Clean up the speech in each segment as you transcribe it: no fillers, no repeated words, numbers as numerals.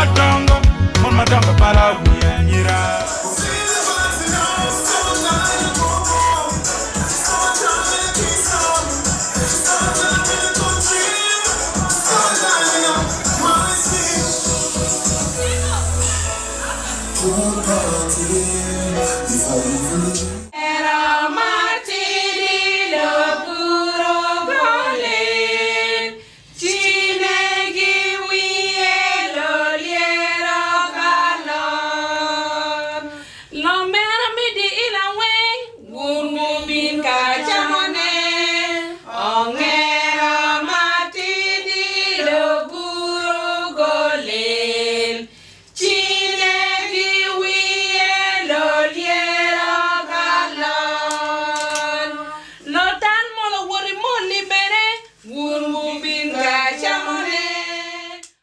madongo, mon madongo pala wi anyira.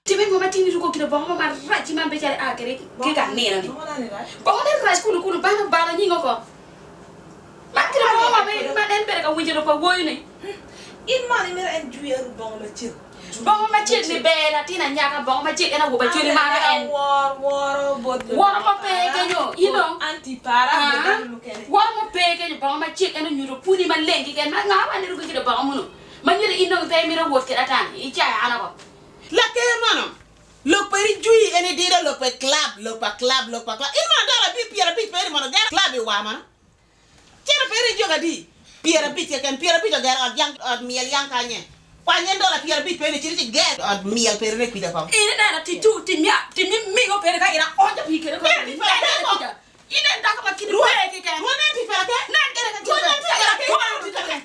Timme ngo ma tin iruko kite bongo mo marac ma be calo ia kwede ki ka nino-ni? Bongone rac kulu kulu bano balo nyinge oko. Man kite bongo ma ma en bedo ka winjo lok pa woyo-ni. In mono imito en jwi aruk bongo macek? Bongo macek ni ber latin anyaka, bongo macek en awobe acwali maro en. Woro mo pe kenyo, in dong. Woro mo pe kenyo, bongo macek en onyuto pwonyi maleng keken. Ma nga ma niruko kite bongo muno? Ma nyuto in dong pe imito wot kwede ata-ni, icayo an oko. Laker mono, lok peri jwi en idido lok pe club, lok pa club, lok pa club. In mono dolo abi pyerabic peri mono gero club i wa mono. Cito peri ijogi adi? Pyerabic keken, pyerabic ogero ot yang ot myel yang kanye. Kwany en dola pyerabic peri cit ci ger ot myel peri ne kwica kong. In ineno tic tu tic mi tic mi mingo peri ka in aonyo pii kede kong. Nen tic pa laker kong. Inen dako ma kite pe keken. Rwot nen tic pa laker. Nen kede ka kite Rwot nen tic pa laker. Rwot nen tic pa laker.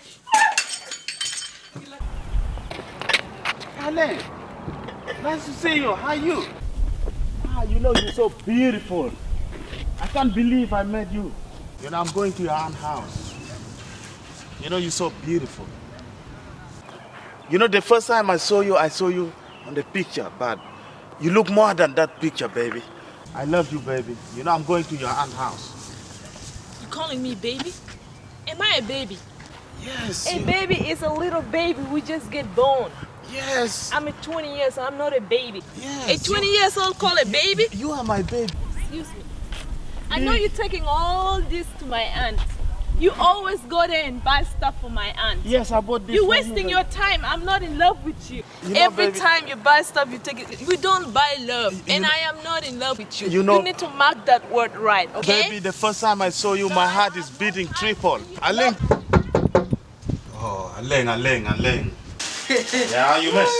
Darling, nice to see you. How are you? Ah, you know you're so beautiful. I can't believe I met you. You know, I'm going to your aunt's house. You know, you're so beautiful. You know, the first time I saw you, I saw you on the picture, but you look more than that picture, baby. I love you, baby. You know, I'm going to your aunt's house. You calling me baby? Am I a baby? Yes. A you- baby is a little baby who just get born. Yes. I'm a 20 years old. I'm not a baby. Yes, A 20 years old call a baby? You are my baby. Excuse me. I know you're taking all this to my aunt. You always go there and buy stuff for my aunt. Yes, I bought this. You're for you, wasting baby. your time. I'm not in love with you. You know, Every baby- time you buy stuff, you take it. We don't buy love, You and know- I am not in love with you. You know- you need to mark that word right, okay? Baby, the first time I saw you, my heart is beating triple. Aleng. Oh, Aleng, Aleng, Aleng. Yeah, you miss.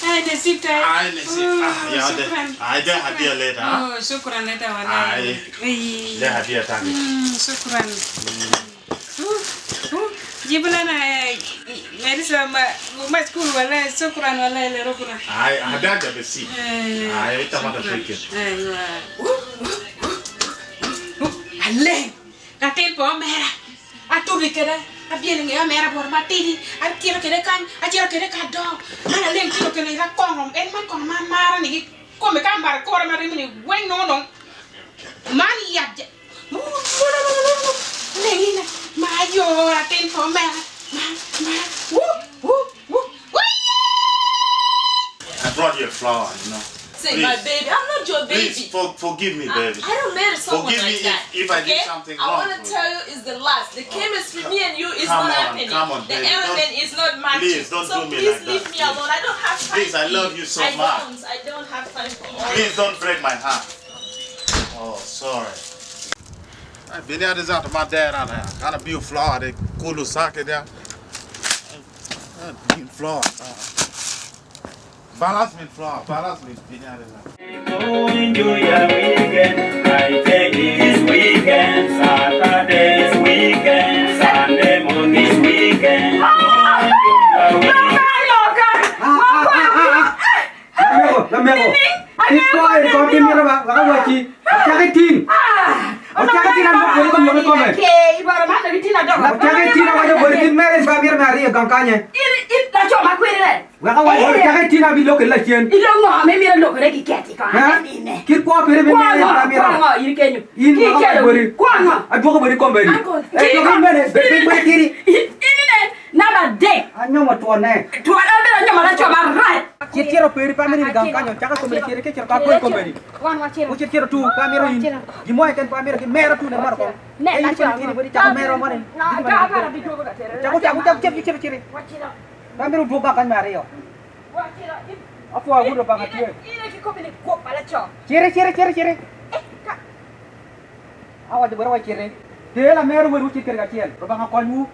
أنا نسيت I نسيت. Ah, yeah, شكرا ده. I ده هدية later. huh? أوه، شكرا لك والله أي. أي. ده هدية تانية. مم، شكرا أوه، أوه، جيب لنا لسه ما مشكور والله شكرا والله لربنا أي هدايا بسيط. أي أنت ما تفكر. ايوه Aleng, latin po mera. Aturi kede, abiel nge mera bor matidi, atiro kede kan, atiro kede ka do. Mana leng tiro kede ra kongom, en man kong man mara ni kome ka mar kore mari ni wen no no. Man ya Leng ina, ma yo latin po mera. Ma ma wu wu wu. I brought you a flower, you know. Say my Please. baby. I'm not your baby. Please for, forgive me, baby. I don't marry someone Forgive like me that. if, if I did okay? something I wrong. want to tell you it's the last. The chemistry, me and you, is Come not on, happening. come on, the baby. element Don't- is not matching. Please, don't so do me please like leave that. me alone. I don't have time. Please, I for love you so I much. don't. I don't have time for all. Please don't break my heart. Oh, sorry. I been here this out my dad out there. Got a beautiful flower, they cool socket there. Beautiful flower. Balance me flower, balance me. Been here this out. Go enjoy your weekend. I take this weekend, Saturday is weekend, Sunday morning is weekend. Go enjoy your weekend. Lamego, lamego. Ito ko kimira ba? Waka wachi. Ochake tin. Ochake tin ang boli ko yomi kome. Ochake tin ang wajo boli tin mere ba mir mari gangkanye. Waka wachi ochake tin abi loke la chien. Ha? Kit ko pere me mere ba mira. In waka wachi boli. Adwoko boli kombe. Eh, ko mere be be boli kiri. Namba adek. Anyomo twone. Twon an bene anyomo laco marac. Cit cito peri pe amito in gang kanyo caka komedi citi ki cito ka kwe komedi. Wan wacito. Wucit cito tu pe amito in. Gin mo keken pe amito ki mero tu ne moro kong. Ne Eh, in laco koni ango? citi pwod icako mero mo ni. No, ka kara bidwogo ka tere. Cako cako cako cit cito citi. Wacito. Pe amito wudwog gang kany me aryo. Wacito. Apwoyo wun Lubanga tye. In aye kikomi ni gwok pa laco. Citi citi citi citi. Awaco boti wa citi. Ter lamero wed wucit kwede kacel. Lubanga okonywu.